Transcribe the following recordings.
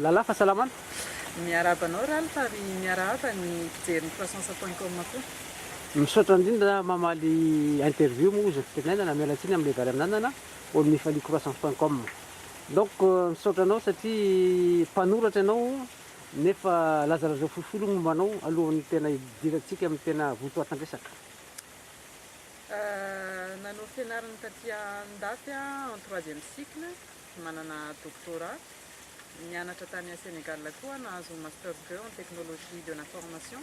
Lala fahasalamana. Miarahaba anao Ralph ary miarahaba ny mpijery ny croissance point com koa. Misaotra indrindra mamaly interview moa ozy ny fitenenana, miala tsiny amin'ilay vary amin'anana, ao amin'ny mifalia croissance point com. Donc misaotra anao satria mpanoratra ianao nefa lazalazao fohifohy aloha momba anao alohan'ny tena hidirantsika amin'ny tena votoatin-dresaka. Nanao fianarana taty andafy aho en troisième cycle. Manana doctorat. Nianatra tany Sénégal koa aho nahazo master deux en technologie de l'information.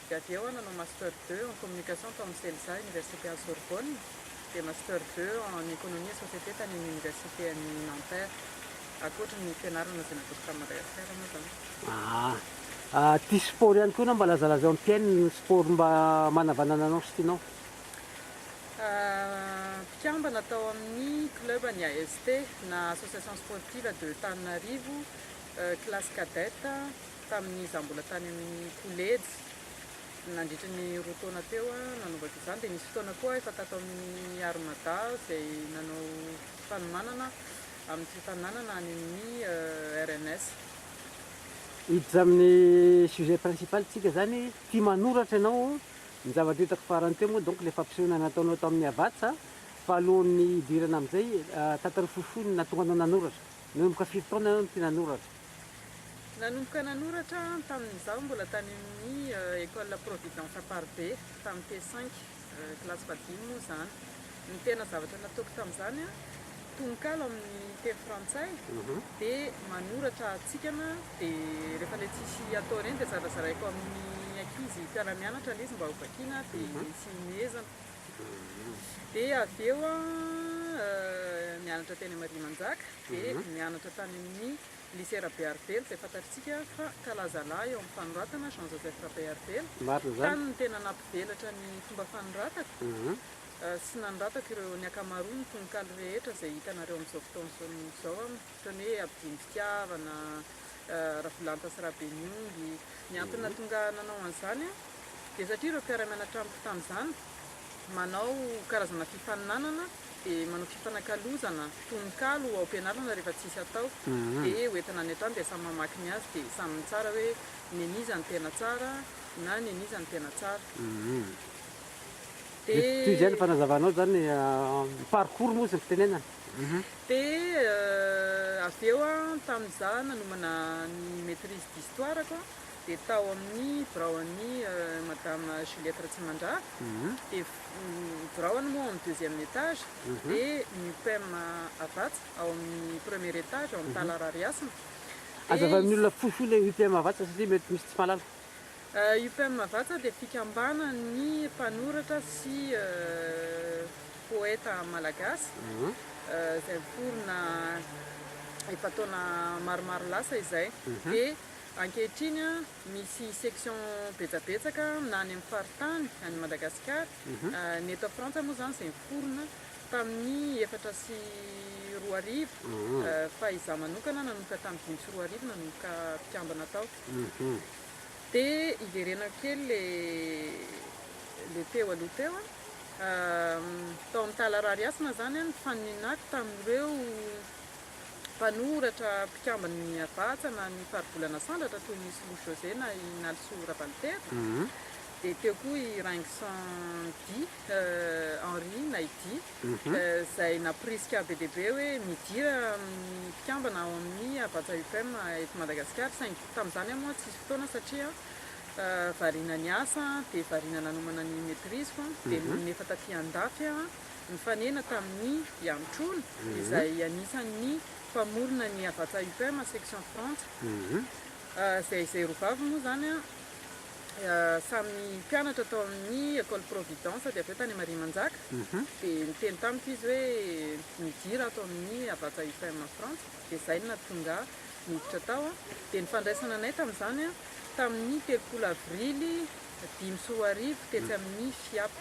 Dia avy eo aho nanao master deux en communication tao amin'ny CELSA, université à Sorbonne. Dia master deux en économie et société tany amin'ny université an'i Nanterre. Ankoatry ny fianarana izay nataoko tany Madagasikara moa izany. Ah. Tia sport ihany koa ianao, mba lazalazao amin'ny mpihaino ny sport mba manavanana anao sy tianao. Mpikambana tao amin'ny club ny AST na Association Sportive de Tananarivo, classe cadette, tamin'izaho mbola tany amin'ny kolejy, nandritra ny roa taona teo nanaovako izany. Dia nisy fotoana koa aho efa tato amin'ny Armada izay nanao fanomanana amin'ny fifaninanana any amin'ny RNS. Hiditra amin'ny sujet principal tsika zany, tia manoratra ianao Ny zavatra hitako farany teo moa donc le fampisehoana nataonao tamin'ny Havatsa fa alohan'ny hidirana amin'izay tantara fohifohy ny nahatonga anao nanoratra. Nanomboka firy taona ianao no tia nanoratra? Nanomboka nanoratra aho tamin'izaho mbola tany amin'ny Ecole Providence Amparibe tamin'ny T5, kilasy fahadimy moa izany. Ny tena zavatra nataoko tamin'izany, tononkalo amin'ny teny frantsay dia manoratra hatsikana dia rehefa ilay tsisy atao ireny dia zarazaraiko amin'ny ankizy mpiara-mianatra ilay izy mba ho vakiana dia sy hihomehezana. Dia avy eo aho nianatra teny Amarimanjaka dia nianatra tany amin'ny Lycée Rabearivelo izay fantatritsika fa kalazalahy eo amin'ny fanoratana, Jean Joseph Rabearivelo. Marina izany. Tany no tena nampivelatra ny fomba fanoratako sy nanoratako ireo ny ankamaroan'ny tononkalo rehetra izay hitanareo amin'izao fotoana izao toy ny hoe Abidin'ny fitiavana, Ravolanta sy Rabeniomby. Ny antony nahatonga ahy nanao an'izany dia satria ireo mpiara-mianatra amiko tamin'izany manao karazana fifaninanana dia manao fifanakalozana tononkalo ao am-pianarana rehefa tsisy atao dia hoentina any an-trano dia samy mamaky ny azy dia samy mitsara hoe nen'iza no tena tsara na nen'iza no tena tsara. Dia toy izay ny fanazavanao izany ny parcours moa izy ny fitenenana. Dia avy eo aho tamin'izaho nanomana ny maitrise d'histoire-ko dia tao amin'ny biraon'i Madame Juliette Ratsimandrava, dia ny biraony moa ao amin'ny deuxième étage, dia ny UPEM Havatsa ao amin'ny premier étage ao amin'ny Tala Rarihasina. Dia Azavain'ny olona fohifohy ilay UPEM Havatsa satria mety misy tsy mahalala. UPEM Havatsa dia fikambanan'ny mpanoratra sy poeta malagasy izay niforona efa taona maromaro lasa izay. Dia Ankehitriny, misy section betsabetsaka na any amin'ny faritany any Madagasikara. Ny eto Frantsa moa izany izay niforona tamin'ny 2004, fa izaho manokana nanomboka tamin'ny 2005 nanomboka mpikambana tao. Dia hiverenako kely ilay teo aloha teo. Tao amin'ny Tala Rarihasina izany nifaninako tamin'ireo mpanoratra mpikamban'ny Havatsa na ny Faribolana Sandratra toy ny Solofo José na i Nalisoa Ravalitera, dia teo koa i Raingoson Di, Henri na i Di, izay namporisika ahy be dia be hoe midira amin'ny mpikambana ao amin'ny Havatsa UPEM eto Madagasikara, saingy tamin'izany aho moa tsisy fotoana satria variana niasa dia variana nanomana ny maîtrise-ko, dia nony efa taty andafy aho Nifanena tamin'i Iamitrona, izay anisan'ny mpamorona ny Havatsa UPEM section Frantsa, izay izay roa vavy moa izany samy mpianatra tao amin'ny Ecole Providence dia avy eo tany Marimanjaka, dia niteny tamiko izy hoe midira ato amin'ny Havatsa UPEM Frantsa, dia izay no nahatonga ahy niditra tao, dia ny fandraisana anay tamin'izany tamin'ny 30 avrily 2005 tetsy amin'ny FIAP.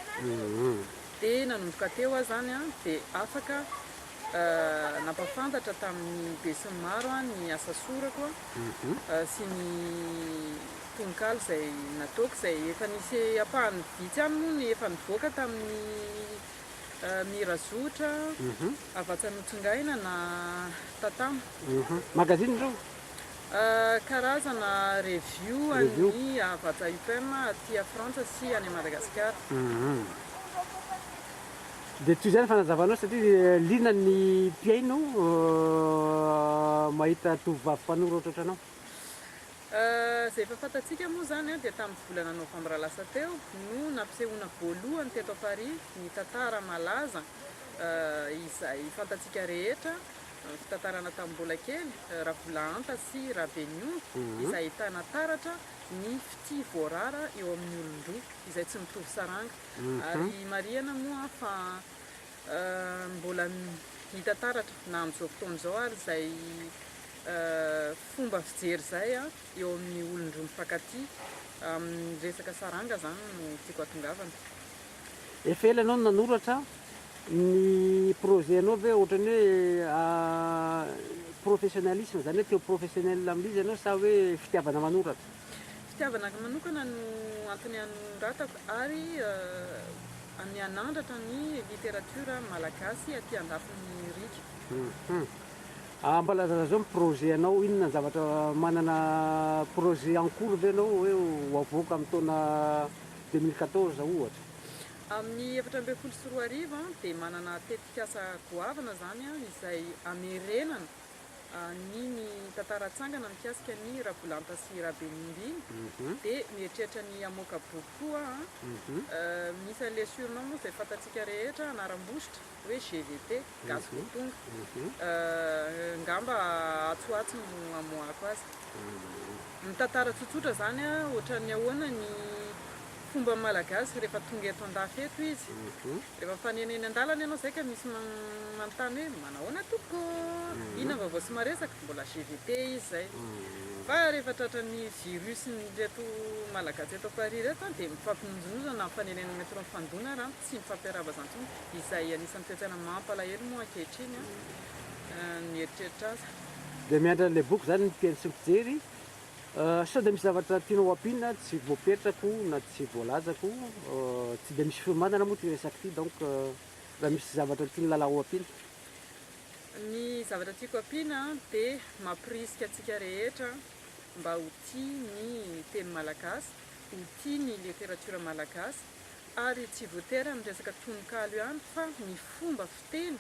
Dia nanomboka teo aho izany dia afaka nampafantatra tamin'ny besinimaro ny asa sorako sy ny tononkalo izay nataoko, izay efa nisy ampahany vitsy ihany moa ny efa nivoaka tamin'ny. Mirazotra, Havatsa Notsongaina na Tatamo. Magazine ireo? Karazana review an'ny Havatsa UPEM aty Frantsa sy any Madagasikara. Dia toy izay ny fanazavanao satria liana ny mpihaino mahita tovovavy mpanoratra ohatranao. Izay efa fantatsika moa izany dia tamin'ny volana novambra lasa teo no nampisehoana voalohany teto Paris ny tantara malaza izay fantatsika rehetra, fitantarana tamin'ny mbola kely, Ravolahanta sy Rabeniomby, izay ahitana taratra ny fitia voarara eo amin'ny olon-droa izay tsy mitovy saranga. Ary marihana moa fa mbola hita taratra na amin'izao fotoana izao ary izay fomba fijery izay eo amin'ny olon-droa mifankatia amin'ny resaka saranga izany no tiako hatongavana. Efa ela ianao no nanoratra, ny projet anao ve ohatran'ny hoe professionnalisme, izany hoe te ho professionnel amin'izy ianao sa hoe fitiavana manoratra? Fitiavana manokana no antony anoratako ary ny hanandratra ny literatiora malagasy aty andafin'ny riaka. Mba lazalazao ny projet anao, inona ny zavatra manana projet en cours ve ianao hoe ho avoaka amin'ny taona 2014 ohatra? Amin'ny 2014 dia manana tetikasa goavana izany izay hamerenana ny ny tantara tsangana mikasika ny Ravolanta sy Rabenimby iny dia mieritreritra ny hamoaka boky koa aho. Misy an'ilay surnom moa izay fantatsika rehetra, anaram-bositra hoe GVT, Gasy vao tonga. Angamba atsy ho atsy no hamoahako azy. Mitantara tsotsotra izany aho ohatran'ny ahoana ny fomba malagasy rehefa tonga eto andafy eto izy. Rehefa mifanena eny an-dalana ianao izay ka misy manontany hoe manahoana tompoko ô? Inona ny vaovao sy maresaka? Mbola GVT izy izay. Fa rehefa tratran'ny virus n'ireto Malagasy eto Paris ireto dia mifampinonjononjona na mifanena eny amin'ny métro mifandona ary tsy mifampiarahaba izany intsony. Izay anisan'ny toe-tsaina mampalahelo moa ankehitriny ny mieritreritra azy. Dia miandry an'ilay boky izany ny mpihaino sy ny mpijery. Sao dia misy zavatra tianao ampiana tsy voapetrako na tsy voalazako, tsy dia misy fiomanana moa ity resaka ity donc raha misy zavatra tian'i Lalao ampiana. Ny zavatra tiako ampiana dia mampirisika antsika rehetra mba ho tia ny teny malagasy, ho tia ny literatiora malagasy ary tsy voatery amin'ny resaka tononkalo ihany fa ny fomba fiteny,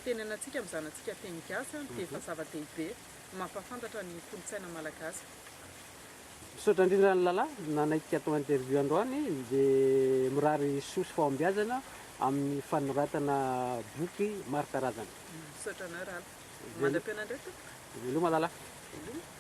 fitenenantsika amin'ny zanatsika teny gasy dia efa zava-dehibe. mampahafantatra ny kolontsaina malagasy. Misaotra indrindra an'i Lala nanaiky atao interview androany dia mirary soa sy fahombiazana amin'ny fanoratana boky maro karazana. Misaotra anao Ralph. Mandra-pihaona indray tompoko. Veloma Lala. Veloma.